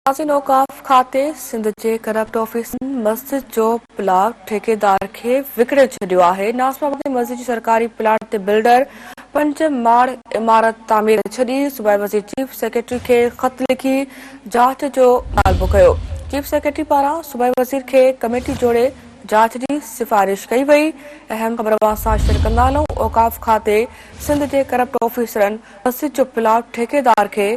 ناظرين اوقاف کاتي سنڌ جي ڪرپٽ آفيسرن مسجد جو پلاٽ ٺيڪيدار کي وڪڻي ڇڏيو آهي. ناظم آباد ۾ مسجد جي سرڪاري پلاٽ تي بلڊر پنج ماڙ عمارت تعمير ڪري ڇڏي. صوبائي وزير چيف سيڪريٽري کي خط لکي جاچ جو مطالبو ڪيو. چيف سيڪريٽري پاران صوبائي وزير کي ڪميٽي جوڙي جاچ جي سفارش ڪئي وئي. اهم خبر اوهان سان شيئر ڪندا هلون اوقاف کاتي سنڌ جي ڪرپٽ آفيسرن مسجد جو پلاٽ ٺيڪيدار کي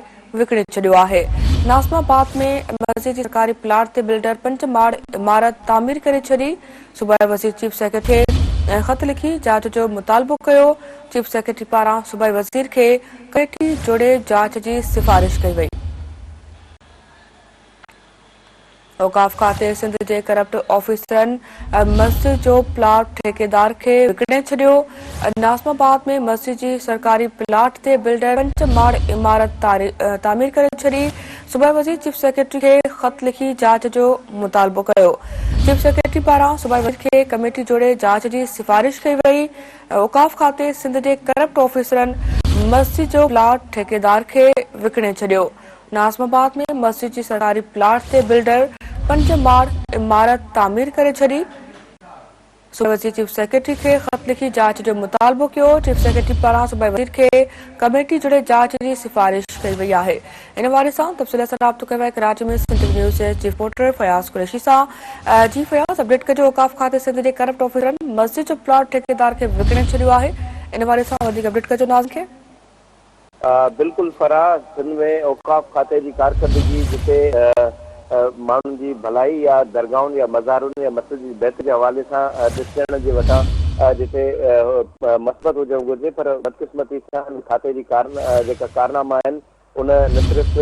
وڪڻي ڇڏيو آهي. ناظم آباد ۾ مسجد جي سرڪاري پلاٽ تي بلڊر پنج ماڙ عمارت تعمير ڪري ڇڏي، صوبائي وزير چيف سيڪريٽري کي خط لکي جاچ جو مطالبو ڪيو، چيف سيڪريٽري پاران صوبائي وزير کي ڪميٽي جوڙي جاچ جي سفارش ڪئي وئي. اوقاف کاتي سنڌ جي ڪرپٽ آفيسرن مسجد جو پلاٽ ٺيڪيدار کي وڪڻي ڇڏيو، ناظم آباد ۾ مسجد جي سرڪاري پلاٽ تي بلڊر پنج ماڙ عمارت تعمير ڪري ڇڏي، صوبائي وزير چيف سيڪريٽري کي خط لکي جاچ جو مطالبو ڪيو، چيف سيڪريٽري پاران صوبائي وزير کي ڪميٽي جوڙي جاچ جي سفارش ڪئي وئي، اوقاف کاتي سنڌ جي ڪرپٽ آفيسرن مسجد جو پلاٽ ٺيڪيدار کي وڪڻي ڇڏيو. ناظم آباد ۾ مسجد جي سرڪاري پلاٽ تي بلڊر پنج ماڙ عمارت تعمير ڪري ڇڏي. صوبائي وزير چيف سيڪريٽري کي خط لکي جاچ جو مطالبو ڪيو. چيف سيڪريٽري پاران صوبائي وزير کي ڪميٽي جوڙي جاچ جي سفارش ڪئي وئي آهي. ان حوالي سان تفصيل سان رابطو ڪيو آهي ڪراچي ۾ سنڌ نيوز جي چيف رپورٽر فياض قريشي سان. جي فياض اپڊيٽ ڪجو اوقاف کاتي سنڌ جي ڪرپٽ آفيسرن مسجد جو پلاٽ ٺيڪيدار کي وڪڻي ڇڏيو آهي ان حوالي سان وڌيڪ اپڊيٽ ڪجو ناظرين کي. بلڪل فرح، سنڌ ۾ اوقاف کاتي جي ڪارڪردگي جتي ماڻهن جي ڀلائي يا درگاهن يا مزارن يا مسجد جي بهتري جي حوالي سان ڏسجڻ جي وٽان جتي مثبت هجڻ گهرجي پر بدقسمتي سان ان کاتي جي جيڪا ڪارناما آهن ان نه صرف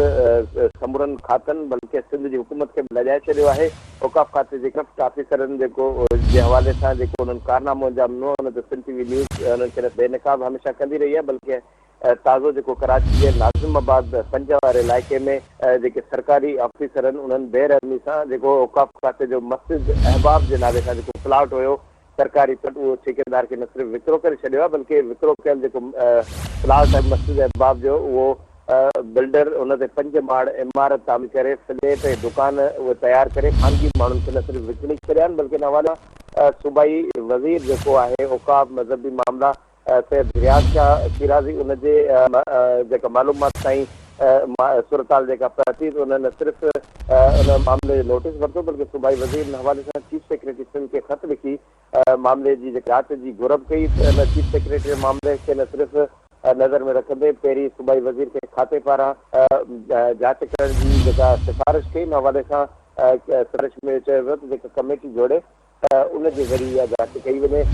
سمورن کاتن بلڪه سنڌ جي حڪومت کي به لڄائي ڇڏيو آهي. اوقاف کاتي جي ڪرپٽ آفيسرن جيڪو جي حوالي سان جيڪو انهن ڪارنامو انجام ڏنو ان تي سنڌ ٽي وي نيوز انهن کي نه بي نقاب هميشه ڪندي رهي آهي بلڪه تازو جيڪو ڪراچي جي ناظم آباد پنج واري علائقي ۾ جيڪي سرڪاري آفيسرن انهن بي رحمي سان جيڪو اوقاف کاتي جو مسجد احباب جي نالي سان جيڪو پلاٽ هيو سرڪاري پلاٽ اهو ٺيڪيدار کي نه صرف وڪرو ڪري ڇڏيو آهي بلڪه وڪرو ڪيل جيڪو پلاٽ آهي مسجد احباب جو اهو بلڊر ان تي پنج ماڙ عمارت تعمير ڪري فليٽ ۽ دڪان اهي تيار ڪري خانگي ماڻهن کي نه صرف وڪڻي ڇڏيا آهن بلڪه ان حوالي سان صوبائي وزير جيڪو آهي اوقاف مذهبي معاملا سيد رياض شاهه شيرازي ان جي جيڪا معلومات تائين صورتحال جيڪا پهتي ته ان نه صرف ان معاملي جو نوٽيس ورتو بلڪه صوبائي وزير ان حوالي سان چيف سيڪريٽري سنڌ کي خط لکي معاملي جي جيڪا جاچ جي گهرب ڪئي ته ان چيف سيڪريٽري معاملي کي نه صرف نظر ۾ رکندي پهرين صوبائي وزير کي کاتي پاران جاچ ڪرڻ جي جيڪا سفارش ڪئي ان حوالي سان سفارش ۾ اهو چيو ويو ته جيڪا ڪميٽي جوڙي ان جي ذريعي اها جاچ ڪئي وڃي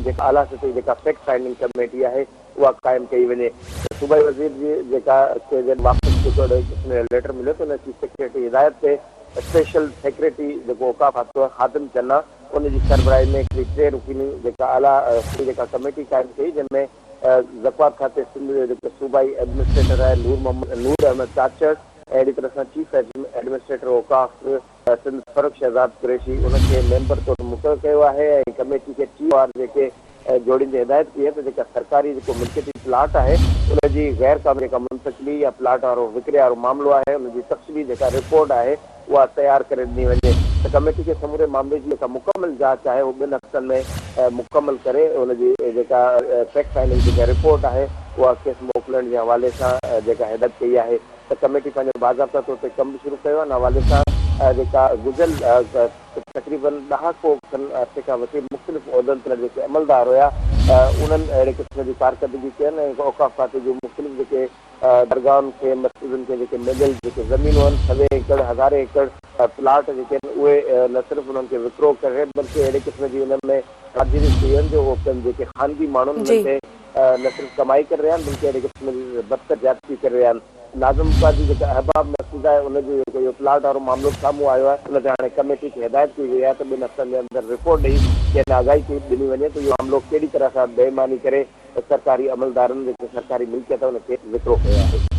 جيڪا اعليٰ سطحي جيڪا فيڪٽ فائنڊنگ ڪميٽي آهي اها قائم ڪئي وڃي ته صوبائي وزير جي جيڪا کي جڏهن واپس جيڪو اهڙي قسم جو ليٽر مليو ته ان چيف سيڪريٽري هدايت تي اسپيشل سيڪريٽري جيڪو اوقاف کاتو آهي خادم چنا ان جي سربراهي ۾ هڪڙي ٽي رڪني جيڪا اعليٰ سطحي جيڪا ڪميٽي قائم ڪئي جنهن ۾ زڪوات کاتي سنڌ جو جيڪو صوبائي ايڊمنسٽريٽر آهي نور محمد نور احمد چاچڙ ۽ اهڙي طرح سان چيف ايڊمنسٽريٽر اوقاف سنڌ فرخ شهزاد قريشي ان کي ميمبر طور مقرر ڪيو آهي ۽ ڪميٽي کي ٽي آر جيڪي جوڙيندي هدايت ڪئي آهي ته جيڪا سرڪاري جيڪو ملڪيتي پلاٽ آهي ان جي غير قانوني جيڪا منتقلي يا پلاٽ وارو وڪري وارو معاملو آهي ان جي تفصيلي جيڪا رپورٽ آهي اها تيار ڪري ڏني وڃي ته ڪميٽي کي سموري معاملي جي جيڪا مڪمل جاچ آهي اهو ٻن هفتن ۾ مڪمل ڪري ان جي جيڪا فيڪٽ فائنڊنگ جيڪا رپورٽ آهي اها کيس موڪلڻ جي حوالي سان جيڪا هدايت ڪئي آهي. ته ڪميٽي پنهنجو باضابطا طور تي ڪم به شروع ڪيو آهي ان حوالي سان جيڪا گذريل تقريبن ڏهاڪو کن عرصي کان وٺي مختلف عهدن تي جيڪي عملدار هيا انهن اهڙي قسم جون ڪارڪردگيون ڪين ۽ اوقاف کاتي جون مختلف جيڪي درگاهن کي مسجدن کي جيڪي مليل جيڪي زمينون آهن سوين ايڪڙ هزارين ايڪڙ پلاٽ جيڪي آهن اهي نه صرف انهن کي وڪرو ڪري بلڪه اهڙي قسم جي انهن ۾ ڪارگيريون ٿي آهن جو اهو جيڪي خانگي ماڻهن انهن تي نه صرف ڪمائي ڪري رهيا آهن بلڪه اهڙي قسم جي بدتر زيادتي ڪري رهيا آهن. ناظم آباد جي جيڪا احباب مسجد آهي ان جو جيڪو اهو پلاٽ وارو معاملو به سامهون آيو آهي ان تي هاڻي ڪميٽي کي هدايت ڪئي وئي آهي ته ٻن هفتن جي اندر رپورٽ ڏئي کين آگاهي ڪئي ڏني وڃي ته اهو معاملو ڪهڙي طرح سان بي ايماني ڪري سرڪاري عملدارن جيڪي سرڪاري ملڪيت آهي ان کي وڪرو ڪيو آهي.